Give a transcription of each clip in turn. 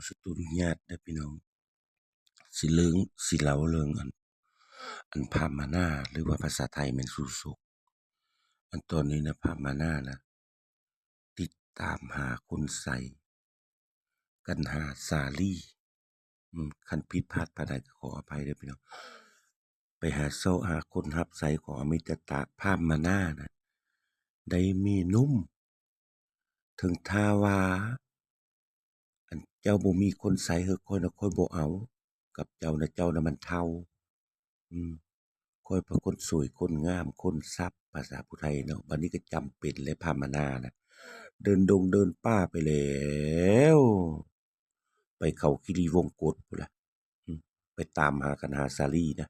ຂໍອະນຸຍາດເດີພີ່ນ້ອງ ຊິເລື່ອງ ຊິເລົ່າເລື່ອງອັນ ອັນພາມມະນາ ຫຼືວ່າພາສາໄທແມ່ນຊູ່ສົກ. ອັນຕອນນີ້ນະ ພາມມະນານະ ຕິດຕາມຫາຄົນໃຊ້ກັນຫາສາລີ. ອືມ ຄັນຜິດພາດປານໃດກໍຂໍອະໄພເດີພີ່ນ້ອງ. ໄປຫາເຊາະຫາຄົນຮັບໃຊ້ຂອງອະມິຕະຕະ ພາມມະນານະ ໄດ້ເມໜຸ່ມ ເຖິງຖ້າວ່າ ອັນເຈົ້າບໍ່ມີຄົນໃຊ້ເຮີ ຂ້ອຍນະ ຂ້ອຍບໍ່ເອົາກັບເຈົ້ານະ ເຈົ້ານະມັນເຖົ້າ. ອືມ ຂ້ອຍເປັນຄົນສວຍ ຄົນງາມ ຄົນສັບ ພາສາຜູ້ໄທເນາະ. ບັດນີ້ກໍຈຳເປັນແຫຼະ ພາມມະນານະ ເດີນດົງເດີນປ່າໄປແລ້ວ ໄປເຂົາຄີຣີວົງກົດພຸ້ນລະ. ອືມ ໄປຕາມຫາກັນຫາສາລີນະ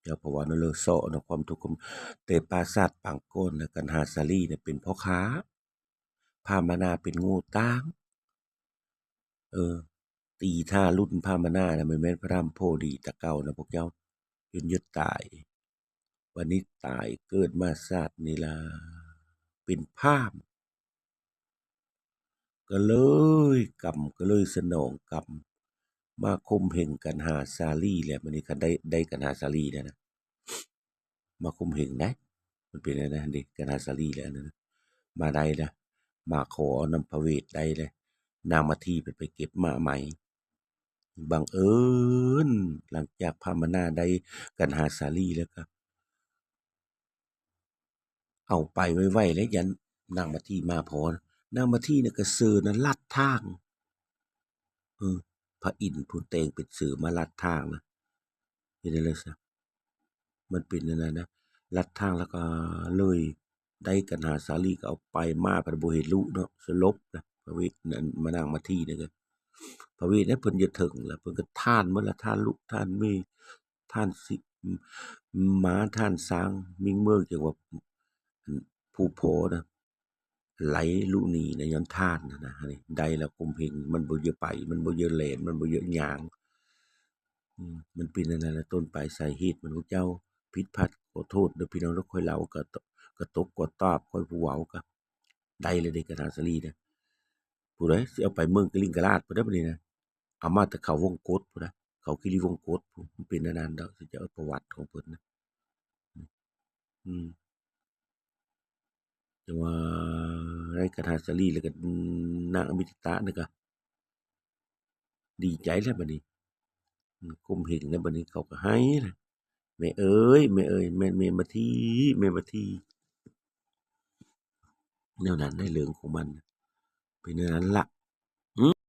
ເຈົ້າພະວານະເລີເຊາະນະ ຄວາມທຸກຄວາມ ແຕ່ປາສາດປາງກ່ອນນະ ກັນຫາສາລີນະເປັນພໍ່ຄ້າ ພາມມະນາເປັນໂງ່ຕ່າງ. ເອີ ຕີຖ້າລຸ້ນພາມມະນານະ ແມ່ນ ແມ່ນພະທຳໂພດີແຕ່ເກົ່ານະພວກເຈົ້າ ຈົນຈົນຕາຍ. ບັດນີ້ຕາຍເກີດມາຊາດນີ້ລະ ເປັນພາມ ກໍເລີຍກຳ ກໍເລີຍສະໜອງກຳ ມາຂົ່ມເຫັງກັນຫາສາລີແຫຼະ. ບັດນີ້ຄັນໄດ້ ໄດ້ກັນຫາສາລີແລ້ວນະ ມາຂົ່ມເຫັງໄດ໋ ມັນເປັນແນວນັ້ນເດ ກັນຫາສາລີແລ້ວນັ້ນນະ ມາໄດ້ລະ ມາຂໍເອົານຳພະເວດໄດ້ແລ້ວ. ນາງມາທີເພິ່ນໄປເກັບມ້າໃໝ່ ບັງເອີນ ຫຼັງຈາກພາມມະນາໄດ້ກັນຫາສາລີແລ້ວກໍ ເອົາໄປໄວໆ ແລ້ວຢ້ານນາງມາທີມາພໍນະ ນາງມາທີນະກໍເຊີນະລັດທາງ ເອີ ພະອິນຜູ້ແຕ່ງເປັນເສືອມາລັດທາງນະ ເຮັດຈັ່ງໃດຊະ ມັນເປັນອັນນັ້ນນະ ລັດທາງແລ້ວກໍເລີຍໄດ້ກັນຫາສາລີ ກໍເອົາໄປ ມາພັດບໍ່ເຫັນລຸເນາະ ສະຫຼົບນະ ພະເວດນັ້ນ ມານາງມາທີນະ ກໍ ພະເວດນັ້ນເພິ່ນຢູ່ເທິງລະ ເພິ່ນກໍທ່ານໝົດລະ ທ່ານລຸ ທ່ານເມ ທ່ານຊິ ໝາ ທ່ານຊ້າງ ມິງເມີງ ຈັ່ງວ່າ ອືມ ຜູ້ພໍ່ນະ ໄຫຼລຸໜີນະ ຍ້ອນທ່ານນະ ອັນນີ້ໄດ້ລະຂົ່ມເຫັງ ມັນບໍ່ຢາກໄປ ມັນບໍ່ຢາກແລ່ນ ມັນບໍ່ຢາກຍ່າງ. ອືມ ມັນເປັນອັນນັ້ນລະ ຕົ້ນປາຍສາເຫດມັນ ພວກເຈົ້າຜິດພາດ ຂໍໂທດເດີພີ່ນ້ອງເດີ ຂ້ອຍເລົ່າກໍ ກໍຕົກກໍຕາບ ຂ້ອຍຜູ້ເວົ້າກໍໄດ້ລະເດ ກັນຫາສາລີນະ. ຜູ້ໃດຊິເອົາໄປເມືອງກະລິງກະລາດພຸ້ນເດີ ບັດນີ້ນະ ເອົາມາແຕ່ເຂົາວົງກົດພຸ້ນນະ ເຂົາຄີຣີວົງກົດພຸ້ນ ມັນເປັນອັນນັ້ນດອກ ຊິຈະເອົາປະຫວັດຂອງເພິ່ນນະ ອືມ ຈັ່ງວ່າໄດ້ກັນຫາສາລີ ແລ້ວກໍນາງອະມິຕະຕະນີ້ກໍດີໃຈແລ້ວບັດນີ້ ອືມ ຂົ່ມເຫັງແລ້ວບັດນີ້ ເຂົາກໍໄຫ້ແລ້ວ ແມ່ເອີຍ ແມ່ເອີຍ ແມ່ນແມ່ມາທີ ແມ່ມາທີ ແນວນັ້ນໃນເລື່ອງຂອງມັນ ເປັນແນວນັ້ນລະ ອືມ.